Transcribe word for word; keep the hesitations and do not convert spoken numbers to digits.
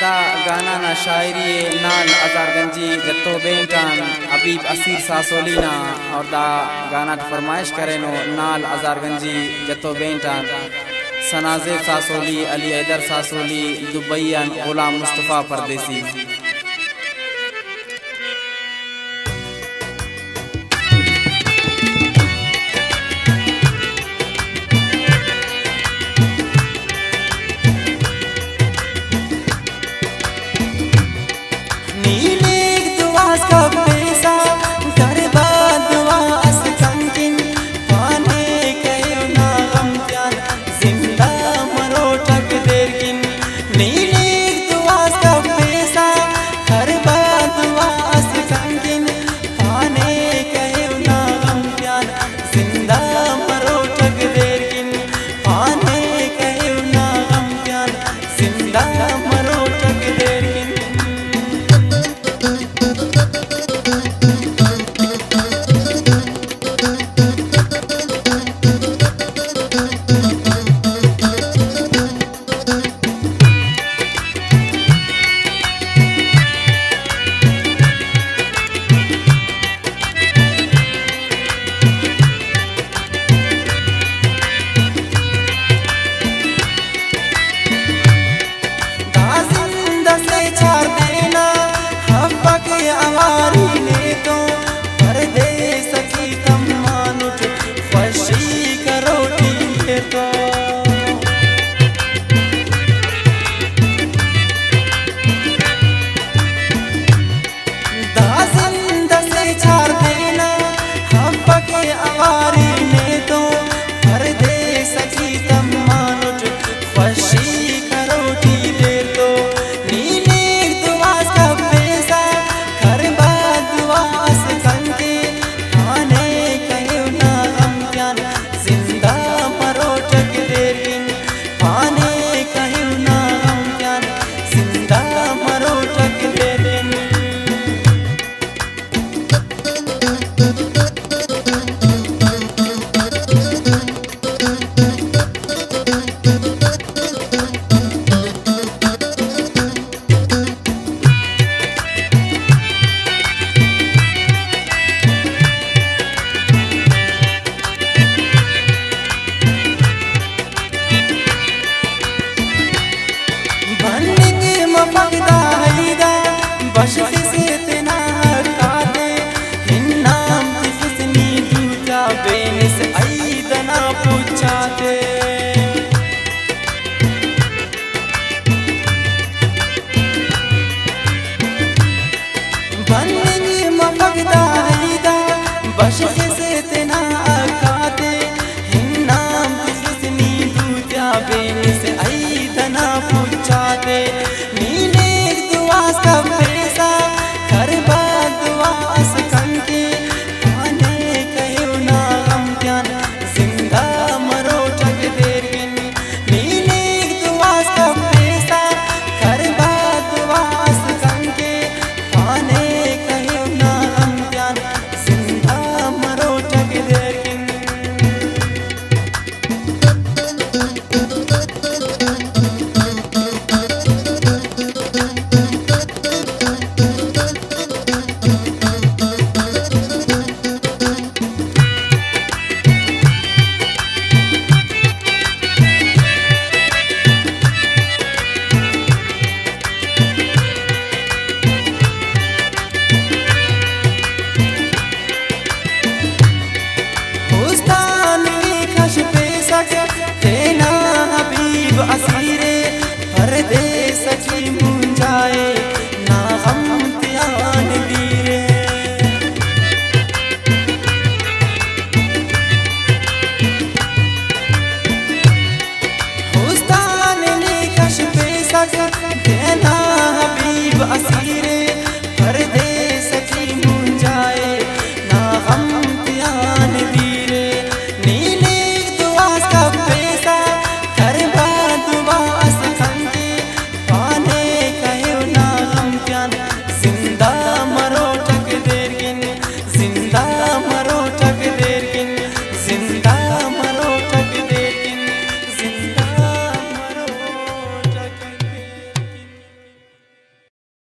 دا گانا نا شاعری ءِ نال ہزار گنجی جتو بینٹ آن حبیب اسیر ساسولی نا، اور دا گانا ٹی فرمائش کرینو نال ہزار گنجی جتو بینٹ آن ثناء زیب ساسولی، علی حیدر ساسولی، دبئی آن غلام مصطفی پردیسی۔ نی لیک دعاس کپیسہ، کربا دعا اس کنکن، پانے کہیو نا غم تیان، زندہ مروٹک دیر کن۔ نی لیک دعاس کپیسہ، کربا دعا اس کنکن، پانے کہیو نا غم تیان، زندہ مروٹک دیر کن، پانے کہیو نا غم تیان، زندہ مروٹک دیر کن۔ دا زند اسہ چار دینا افک اواری نیتون، پردیس اٹی تمانٹ خوشی کروٹ ای ایتون۔ دا زند اسہ چار دینا افک اواری نیتون، پردیس اٹی تمانٹ خوشی کروٹ ای دیر تو۔ نی لیک دعاس کپیسہ، کربا دعاس کنکن، پانے کہیو نا غم تیان، زندہ مروٹک دیر کن۔ پانے کہیو نا غم تیان، زندہ مروٹک دیر کن۔ بننگ مفک دا